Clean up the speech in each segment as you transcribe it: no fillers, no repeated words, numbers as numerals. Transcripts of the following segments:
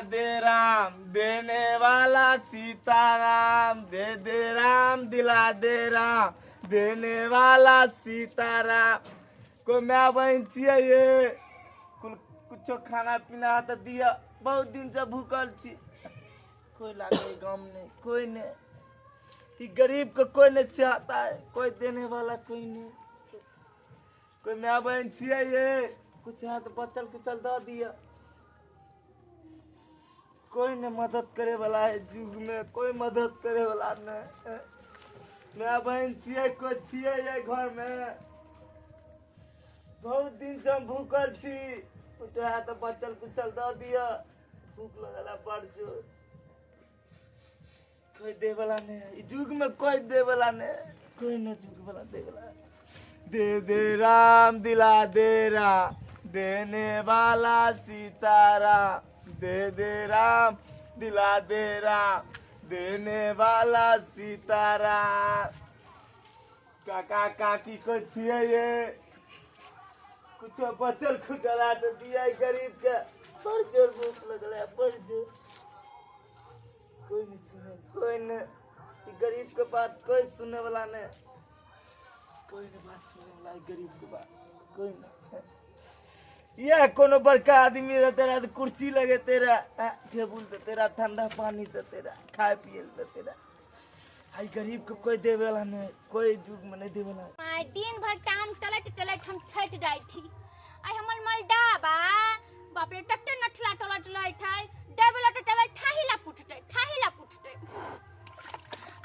दिला दे राम, देने वाला सीताराम। दे दे राम दिला दे राम, देने वाला सीताराम। कोई my बहन छियै ये? कुल कुछो खाना पीना है तऽ दिअ, बहुत दिन से भूखल छी। कोई लागे गाम नहीं, कोई नहीं। ई गरीब के कोई नहीं सिहाता है, कोई देने वाला कोई नहीं। कोई my बहन छियै ये? कुछ है तऽ बचल कुचल दऽ दिअ। कोई नहीं मदद करे वाला है युग में, कोई मदद करे वाला नहीं। My बहन छियै, कोई छियै ये घर में? बहुत दिन से हम भूखल छी, कुछ है तऽ बचल कुचल दऽ दिअ। भूख लगल है बड़ जोर। कोई दे वाला नहीं है युग में, कोई दे वाला नहीं, कोई नहीं युग वाला दे वाला। दे दे राम दिला दे राम, देने वाला सीताराम। दे दे राम दिला दे राम, देने वाला सीताराम। काका काकी को छियै ये? कुछो बचल खुचल है तऽ दिया गरीब के, बड़ जोर भूख लगल है, बड़ जोर। कोई नहीं सुने, कोई नहीं। ई गरीब के बात कोई सुने वाला नहीं, कोई नहीं बात सुने वाला ई गरीब के बात कोई नहीं। यह कोनो बड़का आदमी रहते रहा तो कुर्सी लगेते रहा, टेबुल देते रहा, ठंडा पानी देते रहा, खाए पिए देते रहा। आई गरीब के कोई देवे वाला नहीं, कोई युग में नहीं देवे वाला। माय दिन भर टांग टलट टलट हम ठट जाइ छी। आई हमर मलडाबा बाप रे टट्टे नठला टलट लैत है, डबल टटबे ठाहिला पुटते, ठाहिला पुटते।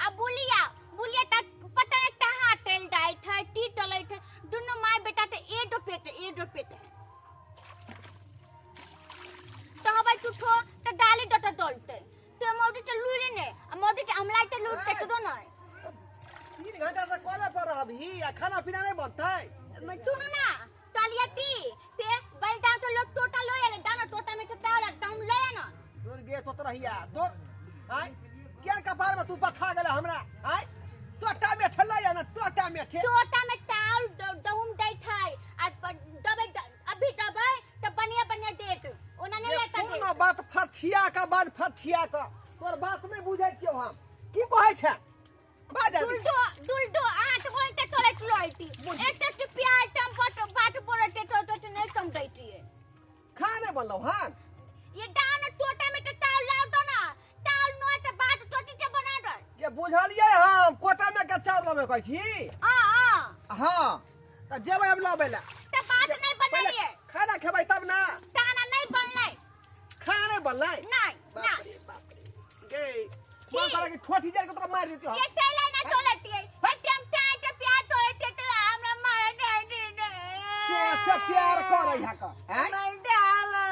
आ बुलिया बुलिया टा पता नहीं टहा टेल जाइत है, टी टलैत है। दुनू my बेटा ते ए दो पेट, ए दो पेट है। तो हबाई टूठो त डाली डट डलते ते मौडी ते लुइले ने आ मौडी ते अमला ते लुटते तो नहीं। 3 घंटा से कॉले पर अभी आ खाना पीना नहीं बनतै? सुनो ना टलिया टी ते बैल दाम तो लोग टोटा लोय ले दाना टोटा में तो तावला दाम लोय ना। तोर गे तो रहिया तोर आय क्या कपार में तू पथा गेला हमरा? आय टोटा में ठल्ला या ना टोटा में ठे टोटा में टाल दहुम दैत है आ दबे अभी दबे त बढ़िया बढ़िया डेट ओना नहीं ये लेता कोनो डेट। बात फथिया का बात फथिया का तोर बात नहीं बुझै छियौ हम। की कहै छै बाज? दुलडो दुलडो आठ बोलते टोलेट लोइटी एक तो प्यार टम पट बाट बोलते टोटा नहीं टम दैती है। खाने बनलौ हन? ये दाना टोटा में तो टाल लाव दो ना, टाल नो त बाट टोटी ते बना दे। ये बुझलियै हम कोटा में के चाउर लबै कहै छी। आ आ हाँ तऽ जेबै हम लबै लए। त बाट नहीं पहिले बनलिए। खाना खेबै तब ना। ताना नहीं बनलै। खाना बनलै? नहीं। बाप ना रे बाप रे गे मन करा कि ठोठी जाय के तोरा मारि देतियौ हम। ये टेला ना टोलेट ये टाइम टाइम ते प्यार टोलेट ते हमरा मारे दे दे दे। से प्यार करै है का हैं? मलडावा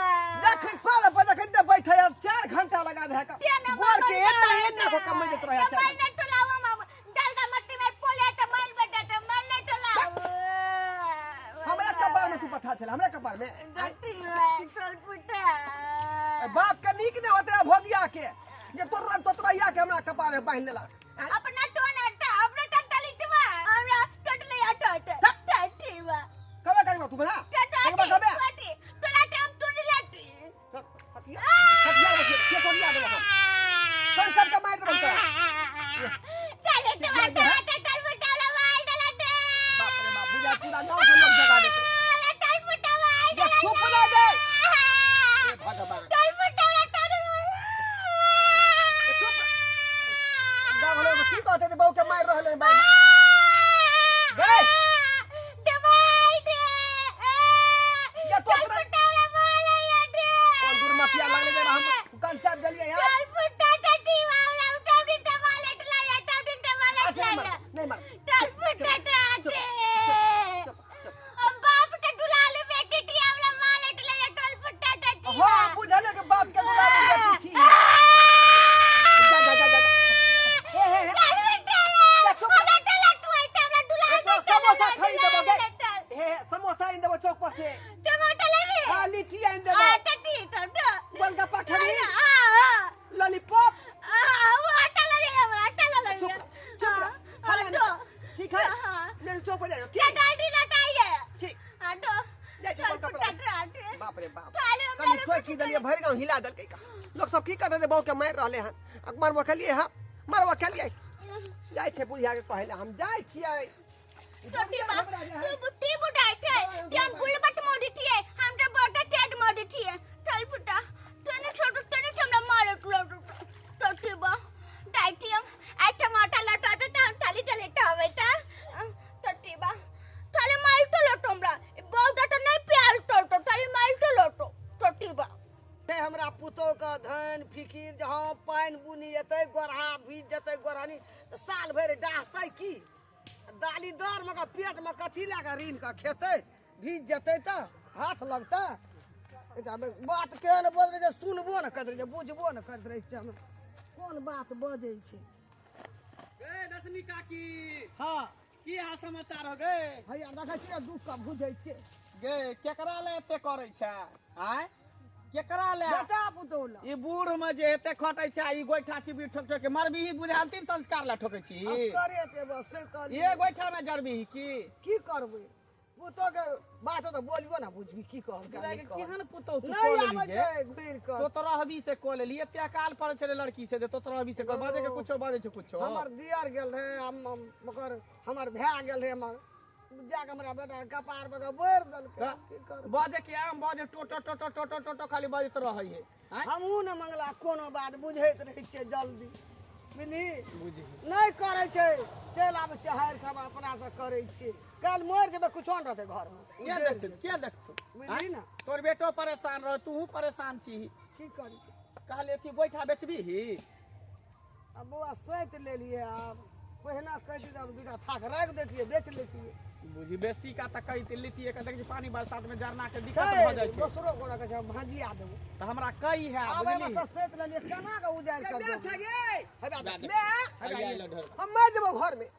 जखन कल पर जखन दे बैठे है 4 घंटा लगा दे है का गोर के एना एना को कमै देत रहे तो चार मल नहीं टोलावा मामा डलदा मट्टी में पोले त मल बेटा त मल नहीं टोलावा। हमरा कपार में तू पथा छल हमरा कपार में आँय? टोल पुटा बाप के नीक नहीं होते है भोगिया के जे तोरा तोतरैया के हमरा कपार में बान्हि लेलक आँय? अपना टोन आटा अपना टटलिटवा हमरा टटले आटा टटलीवा। कबे करबा तू बना कबे कबे? टटी टोला टाइम टोली लाटी। हटिया हटिया बसिया के कोनिया देबो हम कौन सब के मारि देबो तोरा। टटलिटवा टटल बुटावला वाल डलाटे। बाप रे बाप, बुझा पूरा गांव के लोग जगा देते। टल बुटावा ये चुप ना दे हे भगवान। टल बुटावला टल। ए चुप गांव वाले की कहते जे बहू के मारि रहले हैं बाई गए। दवाई दे। ये तो टल अपना- बुटावला वाल आटे। कौन दुर्मतिया लगले जे हम कंचा देलिए यार। टल बुटा टटी वाला उठाउडी टमाले टला टाउडी टमाले अच्छा, नहीं टला। मार नहीं मार। टल बुटा टाटे। चुप चुप। हम बाप के दुलालू बेटी टी आवला माले टला टल बुटा टटी। हाँ बुझले के बाप के दुलारू बेटी छी। जा जा जा जा जा। हे हे हे टल चुप। टला टला ए तो समोसा खरीद देबो गे। हे हे समोसा आनि देबो चौक पर से। टमाटर लेबे? हाँ लिट्टी आनि देबो। आ टटी टमाटर। गोलगप्पा खेबी? आ आ लॉलीपॉप? आ वो आटा लगे हमरा आटा लगे। चुप रह, चुप रह। खा ले ना। ठीक है। हाँ। ले चौक पर जाइयो। क्या ठीक डाल लटाइए। ठीक। आटो। जाइ छी गोलगप्पा। आटे। बाप रे बाप, थाली में कनि ठोकि देलियै भरि गाँव हिला देलकै का। लोक सब की कहते जे बहू के मारि रहले हन। आ मरबो खेलिए हम, मरबो खेलिए। जाइ छै बुढ़िया के कहै लए, हम जाइ छियै। टोटी बा तू बुट्टी बुढ़ाई थे ते हम बुलबट मोड़ी थिए, हम तो बड़ा टेड मोड़ी थिए। चल फुटा तने छोटू तने हमरा मारे टोटी टोटी बा डाइटी हम आ टमाटर लटा टा हम थाली टले टावे टा टोटी बा थाली माल तो लोटो हमरा बहुत तो नहीं प्याल टोटो थाली माल तो लोटो टोटी बा। छै हमरा पुतोह के धन फिकिर जे हँ पानि बुनी एतै, गोरहा भीज जेतै गोरहनी तऽ साल भरि डाहतै की? दाली दर में पेट में कथी लए कऽ ऋण के खेतै? भीज जेतै तऽ हाथ लगतै। एकटा बात केहन बजै छै, सुनबो ने करैत रहै छै, बुझबो ने करैत रहै छै, हम कोन बात बजै छै। गे दशमी काकी। हँ। की हाल समाचार हो गे? हैया देखै छियै दुख के बुझै छियै। गे केकरा ले एते करै छै? आँय केकरा ले? बेटा पुतोह लए। ई बूढ़ में जे एते खटै छै, ई गोइठा चिबी ठोक ठोक के मरबीही बुझायल अंतिम संस्कार ला ठोकै छी। असगरे एते बस से कहलियै। ये गोइठा में जरबीही की? की करबै? पुतोह के बात तऽ बोलियो ना बुझबी की कहलकै, बुझाय नहि के कहलकै। केहन पुतोह तू नहि कऽ लेलही आबै गे? छै घुरि कऽ। तो तोरा हबी से कऽ लेली, एते अकाल पड़ल छलै लड़की से जे तो तोरा हबी से कऽ बाजै के कुछो बाजै छै कुछो। हमर दियर गेल रहे, ओकर हमर भाय गेल रहे, हमर जाके हमरा बेटा के कपार पर के बोरि देलकै। तऽ की करबै? बाजै के आम बाजै टोटो टोटो टोटो टोटो खाली बाजैत रहै है। आँय? हमहूँ ने मंगला कोनो बात बुझैत रहै छियै जल्दी, बुझली? बुझही। नहि करै छै, चलि आबै छियै हारि कऽ, हम अपना से करै छियै। काल्हि मरि जेबै कुछो नहि रहतै घरमे। के देखतै? के देखतौ? बुझली ने? तोर बेटो परेशान रह, तूहू परेशान छी। की करी? कहलियै कि गोइठा बेचबीही? आ बौआ सोचि लेलियै, आब पहिना कहि दितै हम दूटा थाक राखि दैतियै, बेच लेतियै। बुझी बेचती का तऽ कहि लेतियै, देख छी पानी बरसात में जरना के दिक्कत छै, भऽ जाइ छै। दोसरो गोरा कहै छै हम भजिया देबो। तऽ हमरा कही है, आब एहिमे बुझली? सँ सोचि लेलियै केना कऽ उजाड़ि कऽ देबै। हे हे बे, हम मरि जेबौ घर में,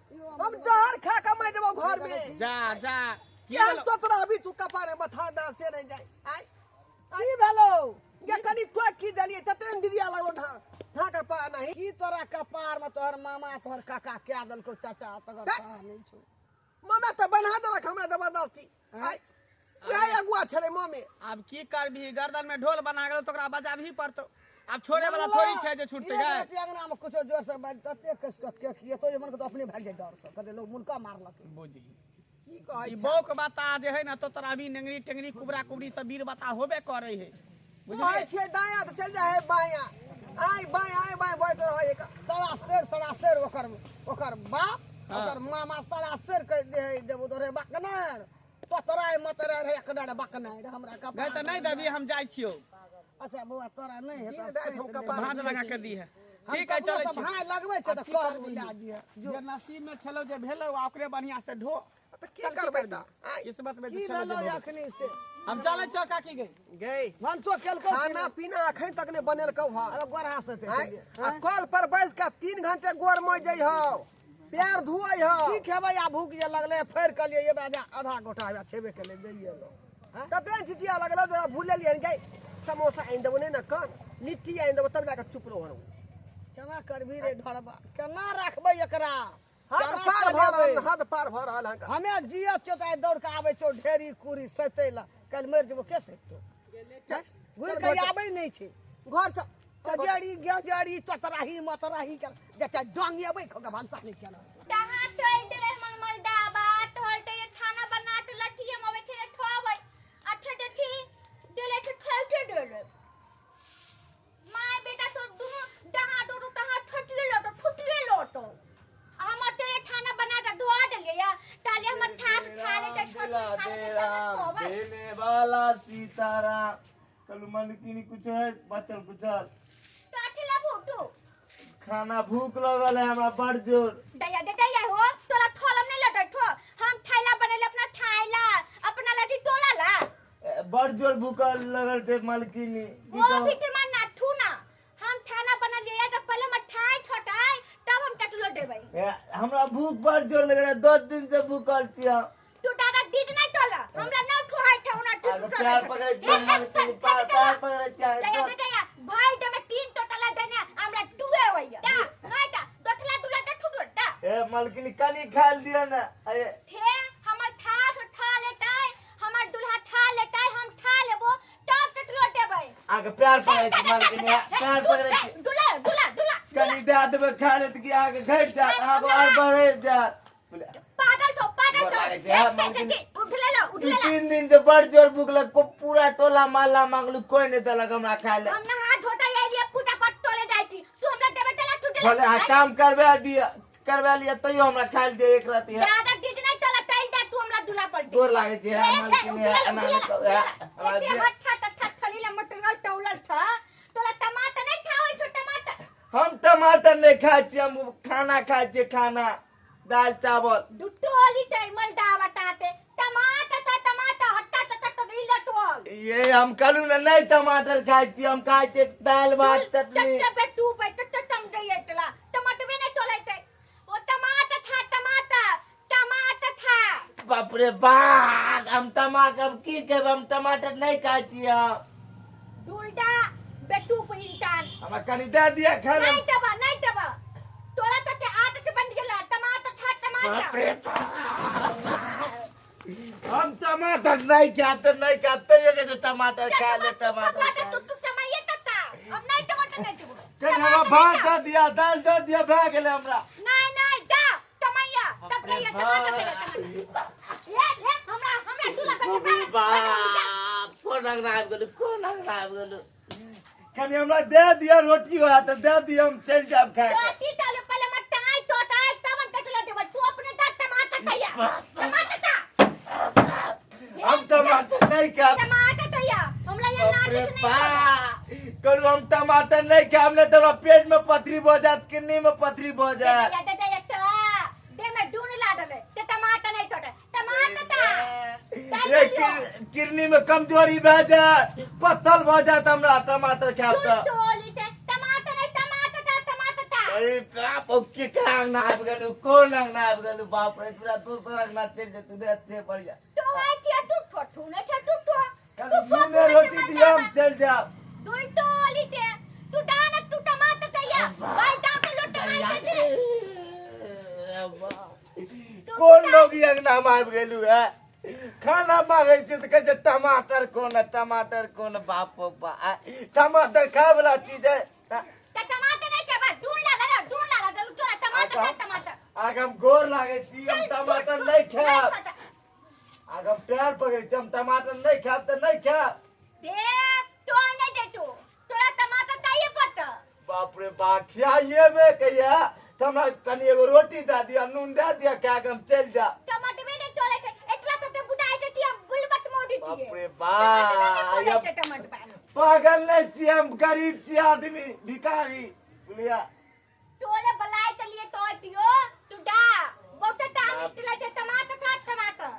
हम जहर खा कऽ मरि जेबौ घर में। जा जा। की केहन भेलौ? तोतरा अभी तू कपारे बथा दा से नहीं जाय। आय की भेलौ? गे कनि टोक की देलियै तते ने दीदिया लगलो ढा ढाकर पा नहीं। की तोरा कपार में तोहर मामा तोहर काका कए देलकौ चाचा तकर पा नहीं छौ। मामा तऽ बन्हा देलक हमरा जबरदस्ती। आय वएह अगुआ छलै मामे। आब की करबही, गर्दन में ढोल बना गेलौ तऽ ओकरा बजाबही पड़तौ। आब छोड़े वाला थोड़ी छै जे छूटतै एक गै। राति अंगना में कुछो जोर से बाजि तते कस कऽ के किए तो जे मन के तो अपने भागि जाय डर से, कहतै लोग मुनका मारलकै। बुझही। की कहै ई छै? बौक बता जे है ना, तो तोरा अभी नेंगरी टेंगरी कुबरा कुबरी सब वीर बता होबे करे है। बुझलियै? कहै छियै दायाँ तऽ चलि जाइ है बायाँ, आइ बायाँ आइ बायाँ बजैत रहै है। सवा शेर सवा शेर ओकर ओकर बाप ओकर मामा सवा शेर कहि दे है देबो तो रे बकनार तोतराय मतराय रे एकनार बकनार हमरा कपार। नहि तऽ नहि देबही, हम जाइ छियौ। अच्छा बौआ तोरा नहि हेतौ, दिन राति हम कपार भाँज लगा के दी है। हम ठीक है, ककरो चलै से छी। भाँज लगबै छै आब तऽ की कहबो करबही? लए जइहे। जो। जे नसीब में छलौ जे भेलौ, आ ओकरे बढ़िया से ढो। तऽ की करबै तऽ? आँय। किस्मत में जे की छलौ जे भेलौ भेलौ। अखनी से? हम चलै छियौ काकी गे। गे। भनसो केलकौ की खाना नहि? पीना अखन तक नहि बनेलकौ हँ। अरे गोरहा से ते आँय? चलिए। आ कल पर बैस कऽ 3 घंटे गोर मज जाइ हौ, पैर धोइ हौ। की खेबै? आ भूख जे लगलै फेर कहलियै ये बाजा आधा गोटा हवे छेबे केलै दैये लो। हँ? कते चिचिया लगलौ जे भूललियै गे, समोसा आनि देबो नहि ने कन, लिट्टी आनि देबो तब जाकऽ चुप रहौ। केना करबी रे ढड़बा, केना राखबै एकरा? हद केना पार भऽ चलेबै? रहल, हद पार भऽ रहल हन। हमे जियत छियौ तऽ आइ दौड़ कऽ आबै छौ ढेरी कुरी सैतै लए, काल्हि मरि जेबो के सैतौ? चल, घुरि चल कऽ घर चल। आबै नहि छै। घर चल। कजरी गजरी तोतराही मतराही के जते डंगेबै खो के भनसा नहि केना। कहाँ टोल देले हमर मर्दाबा, टोल ते ये खाना बना के लठी हम अबै छै ठोबै। अच्छा देखी देले छै ठोके देले। My बेटा तो दुनु डहा डोडो डहा ठुटिए लोटो ठुटिए लोटो। आ हमर तेरे खाना बना के धोआ देलियै या ताले हमर ठाठ ठा लेते छोट दिला खा दे लेते राम ठोबै। देने वाला सीताराम। कलू मलकिनी कुछ है बचल कुचल? तो अथी लेबू तू? खाना भूख लगल है हमरा बड़ जोर। दया दे दया हो तोरा ठोलम नहीं लटै ठो, हम थैला बनेले अपना थैला अपना लाठी टोला ला। बड़ जोर भूख लगल छै मलकिनी। की वो कहू? भी ते मार नाठू ना, हम खाना बना लिये त पहले हम ठाई ठटाई तब हम टटलो देबै। हमरा भूख बड़ जोर लगल है, 10 दिन से भूखल छी हम। तू दादा दीद नहीं टोला, हमरा न ठोहाई ठौना तू आगे पैर पकड़ै छी मलकिनी, पैर पैर पकड़ै छी। दया दे दया भाई दमे 3 टोटला देने हमरा दुए होइया। दा नहीं दा दोठला दुला दा ठुटो दा। ए मलकिनी कनी खाइल दियो ना। ए थे हमर ठा ठा लेतै, हमर दुल्हा ठा लेतै, हम ठा लेबो तब टटलो देबै। आगे अहाँके पैर पकड़ै छी मालकिन, पैर पकड़ै छी। डुला डुला डुला। कनि दए देबै खाय ले तऽ कि अहाँके घटि जायत, अहाँके आओर बढ़ि जायत। पागल छौ, पागल गोर छौ। लागै छै, हँ, मालकिन। उठले ला, दू उठले ला। 3 दिन जे बड़ जोर भूख लग को, पूरा टोला मोहल्ला मांगलू, कोई नहीं देलक हमरा खाय ले। हम नहा धोता आइलिए, पूजा पाठ टोले जाइ छी, तू हमरा देबे टला टूटे। भले अहाँ काम करबा दिअ, करबा लिअ, तैयो हमरा खाय ले दिअ एक राति है। ज्यादा डीज नहीं टला टल जा तू हमरा दुला पलटी। गोर लागै छै, हँ, मालकिन, है, एना नहि कहू, है, हमरा एते दिअ। हट्ठा तट्ठा थली ला मटरल टौलल था, तोला टमाटर नहीं खावे छो टमाटर? हम टमाटर नहीं खाइ छियै, हम खाना खाइ छियै, खाना दालि चावल। दुटोली टाइमल डावा टाटे टमाटर ता टमाटर हट्टा तट्ठा तली ला टोल। ये हम कहलू ने नहीं टमाटर खाइ छियै, हम खाइ छियै दालि भात चटनी। टट्टा पे टू पे टट्टा टम दे एटला टमाटर भी नहीं टोले ते, ओ टमाटर था, टमाटर टमाटर था। बाप रे बाप, हम टमाटर की कहब, हम टमाटर नहीं खाइ छियै। डुलडा बेटू पे इंसान। हमरा कनि दए दिअ खाय ले। नहीं टबा, नहीं टबा, तोरा तटे आदत बन गेला टमाटर था बाप टमाटर। रे बाप, हम टमाटर नहीं खाब तऽ नहीं खाब, तैयो कहै छै टमाटर खा ले, टमाटर टमाटर खा तू ले। तू टमाटर तता हम नहीं टमाटर नहीं देबो। कनि हमरा भात दऽ दिअ, दालि दऽ दिअ, भए गेलै हमरा। नहीं नहीं, दा टमाया तब कहिया टमाटर कहिया टमाटर ले ले, हमरा हमरा दूला बाप रे पे। बाप, कोन अंगना आबि गेलू, कोन अंगना आबि गेलू? कनि हमरा दए दिअ रोटी हो तऽ दए दिअ, हम चलि जायब खाय कऽ। रोटी डाले पहले मत टाई टोटाई तब हम टटला देबो, तू अपने दा टमाटर तैया टमाटर ता। हम टमाटर नहीं खाब। टमाटर तैया हमरा ये बाप रे नाटक नहीं। बाप, कहलू हम टमाटर नहीं खाब, नहीं तऽ हमरा पेट में पथरी भऽ जायत, किडनी में पथरी भऽ जायत। दे दे दे दे में डून ला डले ते टमाटर नहीं टोटे टमाटर ता। ये किडनी में कमजोरी भए जायत, पत्थर भऽ जायत हमरा टमाटर खायब तऽ। टोली ते टमाटर नहीं टमाटर ता टमाटर ता। अरे बाप, ओ केकरा अंगना आबि गेलू, कोन अंगना आबि गेलू? बाप रे, पूरा दोसर अंगना चलि जेतू रे, अच्छे बढ़िया। तो है छिया टूटो ठूने छे टूटो। कनि नूने रोटी दिअ, हम चलि जायब। दुल टोली ते तू डाना तू टमाटर तैया भाई डाक लो टमाटर दे। कोन लोग ई अंगना मे आबि गेलू है? खाना मांगै छै तऽ कहै छै टमाटर कोन है, टमाटर कोन? बाप रो बा, टमाटर खाय वाला चीज है? ते टमाटर नहीं खेबा, डून ला ला डून ला ला तो टमाटर खा टमाटर। आगे हम गोर लागै छी, हम टमाटर नहीं खायब। आगे हम पैर पकड़ै छी, हम टमाटर नहीं खायब तऽ नहीं खायब। दे तो नहीं दे तू तोरा टमाटर ताइए पट। बाप रे बाप, खियाइएबे कहिया तऽ हमरा कनि एगो रोटी दए दिअ, नून दए दिअ, खा कऽ हम चलि जायब। टमाटर भी नहीं टोले छे एटला तो बुढ़ाई छे हम बुलबट मोड़ी बाप छिए। रे बाप, टमाटर पागल नहीं छियै हम, गरीब छियै आदमी, भिखारी बुझलियै। टोले बलाय के लिए टोटियो तू डा बहुत टाइम इटला छे टमाटर खा टमाटर।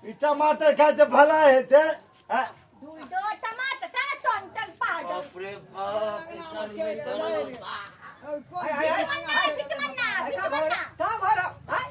ई टमाटर खाय से भला होइ छै, आँय? दूध टमाटर का टन टन पागल। बाप रे बाप, ई सब नहि करब। मन्ना पिट मन्ना पिट मन्ना। कहाँ घर हौ? आँय?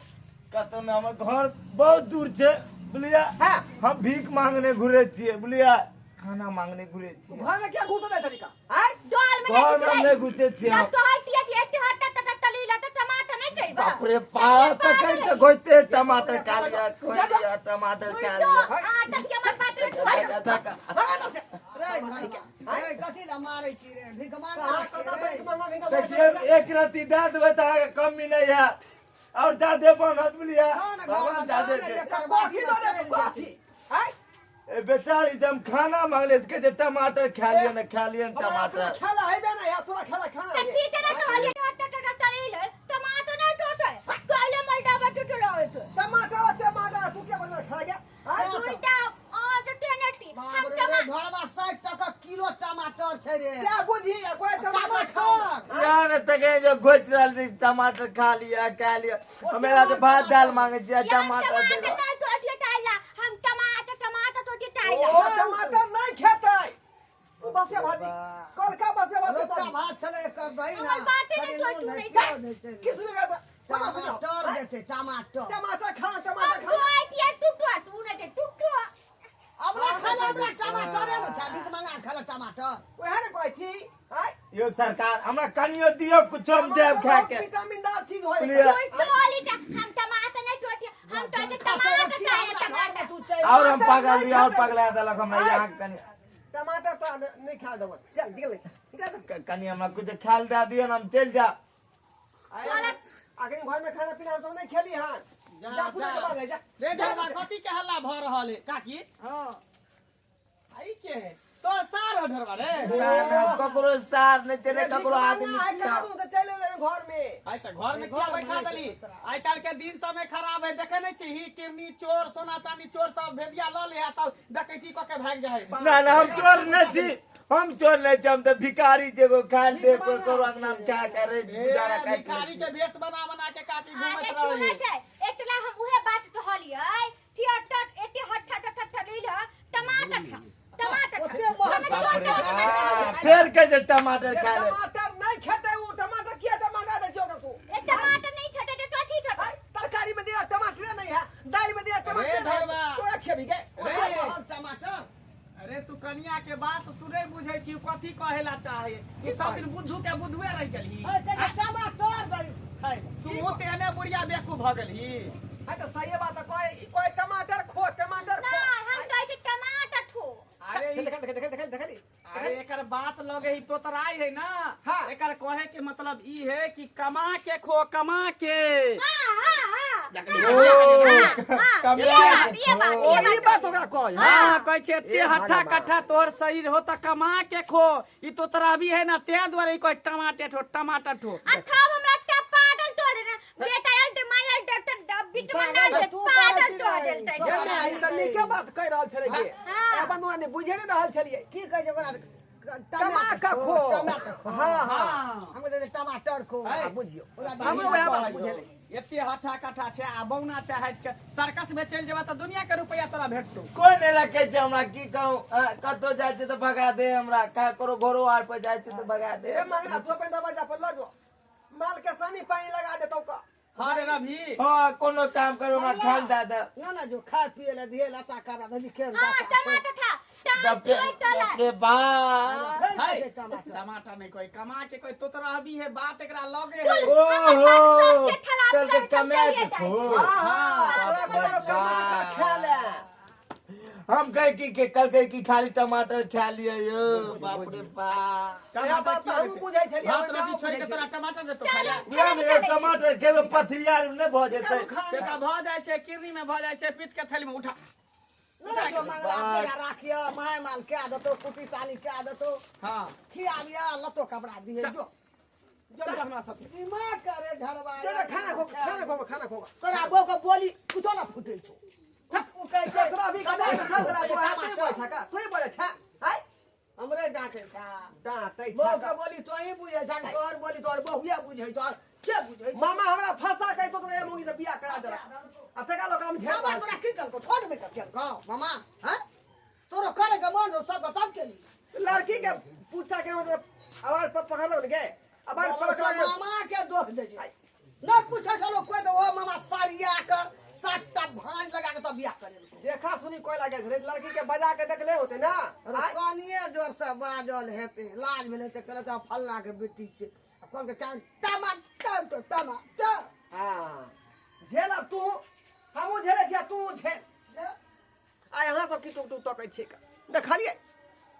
कतौ ने, हमर घर बहुत दूर छै बुझलियै। हाँ। हम भीख मांगने घुरै छियै बुझलियै, खाना मांगने घुरै छियै। घर में क्या घुसो जाय तरीका आँय? डॉल में घर में हम नहि घुसै छियै हम। तो हटिया हटिया हटा टटा टली ला तो टमाटर नहीं चाहिए। बाप रे बाप, तखन से घोइते टमाटर खा लिअ, खोइ लिअ टमाटर खा लिअ। आ तकिया मत बात धक्का, धक्का। भागा इधर से। रे रे, कथी ला मारै छी रे? भीख मांगा कहाँ छी कहाँ रे? भीख मांगा, भीख मांगा? देखियौ, एक रत्ती दए देबै तऽ अहाँके कमी नहि हैत आओर जादे बनत बुझलियै। छौ ने घर भगवान में, जादे जा ने देत। एकर कथी दऽ देब, कथी आँय? ए बेचारी जब खाना मांगले तऽ कहै छै टमाटर खा लिअ ने, खा लिअ ने हमरा अपना टमाटर। खेला हेबे ना यार, तोरा खेला खाना हेबे। ठीक है ना, कहलिए टटा टटा टली ले टमाटर नहीं टोटे टोले मलडा बटू टोले। टमाटर ओते मांगा, तू क्या बना खा गया आँय? उल्टा और तो टेनटी बाप हम रे रे, टमाटर घरवा 60 टका किलो टमाटर छै रे। क्या बुझी कोई टमाटर खाओ? टमाटर। या ने तऽ कहै छै घोचि रहल छै टमाटर खा लिअ, खा लिअ। हमरा तऽ भात दालि मांगै छियै, टमाटर दे टमाटर नहीं टोटे टाइला हम टमाटर टमाटर टोटे टाइला। ओ टमाटर नहीं खेतै तू, बसे भाजी कल का बसे बसे। रोटा भात छलै एकर दही ना। हमर बाटे नहि कनि टोटू नून नहि नहि, केओ नहि छै। की सुनेगा कोना सुनाओ? टमाटर देतै टमाटर। टमाटर खा, टमाटर हम खा। टोटिया टूटो टू नहीं टूटो। अब ना खाला, हमरा टमाटरे ने छै, भीख मंगा खाला टमाटर। वएह ने कहै छी आँय? यौ सरकार, हमरा कनियो दियौ कुछो, हम जायब टमाटर खा बहुत के। विटामिन दार चीज होइ बुझलियै? टोली हम टमाटर नहीं टोटे, हम टोटे टमाटर टाइला टमाटर। तू चलि आओर हम पागल रही, आओर पगला देलक हमरा यहाँ कनि। टमाटर तो नहीं खा देबो। चल निकल निकल। कनी हमरा कुछ खाल दे दियो ना, हम चल जा। अखन घर में खाना पीना हम सब नहीं खेली हां। जा पूरा के बाद है जा। रे ढोरबा कथी के हल्ला भ रहल है काकी? हां आई के है तोर सार हो ढोरबा रे? ना ना ककरो सार नहीं चले, ककरो आदमी ना कानून से चले ले घर में। आई त घर में किया बैठा देली? आइ काल के दिन समय खराब है, देखे नहीं छी किरनी चोर सोना चांदी चोर सब भेदिया ल ले तब डकैती क के भाग जाए। ना ना हम चोर नहीं छी, हम चोर नहीं छी, हम त भिखारी जे को खाल दे को करो अंगना में क्या करे गुजारा कर। भिखारी के भेष बना बना के काकी घूमत रहे। एटला हम उहे बात कहलियै थिएटर एते हट्ठा ठट्ठा लील टमाटर ठा टमाटर फिर कैसे टमाटर खा ले? टमाटर नहीं खेते वो, टमाटर किया तो मंगा दे जोगा तू। ए टमाटर नहीं छटे ते टोठी छटे। तरकारी में दिया टमाटर नहीं है, दाल में दिया टमाटर नहीं, तोरा खेबी के टमाटर? अरे तू कनिया के बात तू नहीं बुझै छी, कथी कहेला चाहे? तू सब दिन बुद्धू के बुद्धुए रह गेलही। टमाटर दई खाइ तू मुंह तेने बुढ़िया बेवकूफ भ गेलही। हां त सही बात कहे, कोई टमाटर खो टमाटर खो। ना हम कहै छी टमाटर ठो। अरे देख देख देख देख देख। अरे एकर बात लगे ही तोतराई है ना। हाँ। एकर कहे के मतलब ई है कि कमा के खो, कमा के। हां हां हां ओ बात ओकरा कह। हां कहै छै एते हट्ठा कट्ठा तोर शरीर हो त कमा के खो, ई तोतरा भी है ना, ते दुआरे ई कहे टमाटर ठो टमाटर ठो। अठा हमरा पागल तोड़ रे बेटा आयल ते मायल डॉक्टर बिट बना दे पागल तोड़ देलतै। ये ने ई त नीके बात कह रहल छलै के अपन ने बुझे ने रहल छलियै। की कहै छै ओकरा? कमा के खो। हां हां हम कहै टमाटर खो। बुझियो हमरो वएह बात बुझेलै। एते हट्ठा कट्ठा छै आ बौना छै हाइट के, सर्कस में चलि जेबा त दुनिया के रुपया तोरा भेटतौ। कोई नहीं रखे छै हमरा, की कहूं, कतौ जाइ छै त भगा दे हमरा, का करो घरो आर पर जाइ छै त भगा दे। ए मंगला छोपे दरवाजा पर ल जो, माल के सानी पानी लगा देतौ का। हां रे रवि हां कोनो काम करो हमरा खाल दे दे। ना ना जो खा पिए ले दिए लता करा दे खेल। हां टमाटर ठा टमाटर रे बाप टमाटर टमाटर नहीं कोई कमा के कोई तोतरा भी है बात एकरा लगे है। ओहो चल के कमा के खो। हां हां तोरा कोई कमा के खा ले। हम कहे की के कल कहे की खाली टमाटर खा लियो यो बाप रे बाप। टमाटर बात हम बुझै छलियै, भात रोटी छोड़ के तोरा टमाटर देतो खाय ला। ये टमाटर के पथरिया ने भ जेतै। से त भ जाय छै, किडनी में भ जाय छै, पीत के थैली में उठा उठा जो मंगला मेरा राखियो my माल के देतो, कुटी साली के देतो। हां खिया लिया लतो कपड़ा दिए जो चल हमरा साथे। दिमाग करे ढरवा। चल खाना खो खाना खो खाना खो। तोरा बो के बोली कुछो ना फुटै छौ। उ कहै छै तोरा भी कमा के खा तोरा तू बोलै छा का, तू बोलै छा? हाय हमरे डांटे छा, डांटे छा। बो के बोली तोही बुझै छा, तोर बोली तोर बहुया बुझै छा, के बुझै? मामा हमरा फंसा के तो तोरा मुंगी से बियाह करा देला। आ तका लोग हम झेल मामा तोरा की करको ठोड़ में कथि गांव मामा? हां तोरो करे के मन रो सब तब के लड़की के पूछा के मतलब आवाज पर पकड़लो ने के आवाज पकड़ मामा के दोष दे छै। न पूछै छलो कोई तो ओ मामा सारिया के सातटा भांज लगा के तब बियाह करे। देखा सुनी कोई लागे रे लड़की के बजा के देखले होते ना, कनिए जोर से बाजल हेते, लाज भेलै त कहलक फल्ला के बेटी छै, कहलक टमाटर तो टमाटर। हां झेल अब तू, हमहू झेले छियै तू झेल। आ यहाँ सब की टुक टुक तकै छियै देखलियै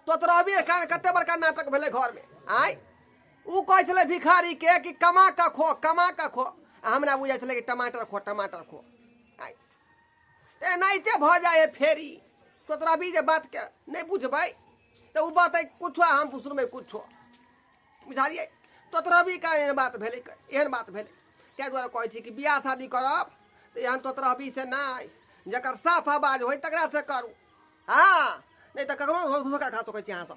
तोतरबी कारण कते बड़का नाटक भेलै घर में। आय उ कहै छलै भिखारी के कि कमा के खो कमा के खो, आ हमरा बुझै छलै कि टमाटर खो टमाटर खो। आय एनाहिते भऽ जाइ है फेरी। तोतरबी जे बात के नहि बुझबै तऽ उ बात कुछो हम सुनबै कुछो, बुझलियै? तोतरबी का एहन बात भेलै, एहन बात भेलै। ताहि दुआरे कहै छी कि बियाह शादी करब तऽ एहन तोतरबी से नहि, जकर साफ आवाज होइ तकरा से करू। हाँ नहीं तऽ ककरो धोखा खा सकै छी अहाँ सब।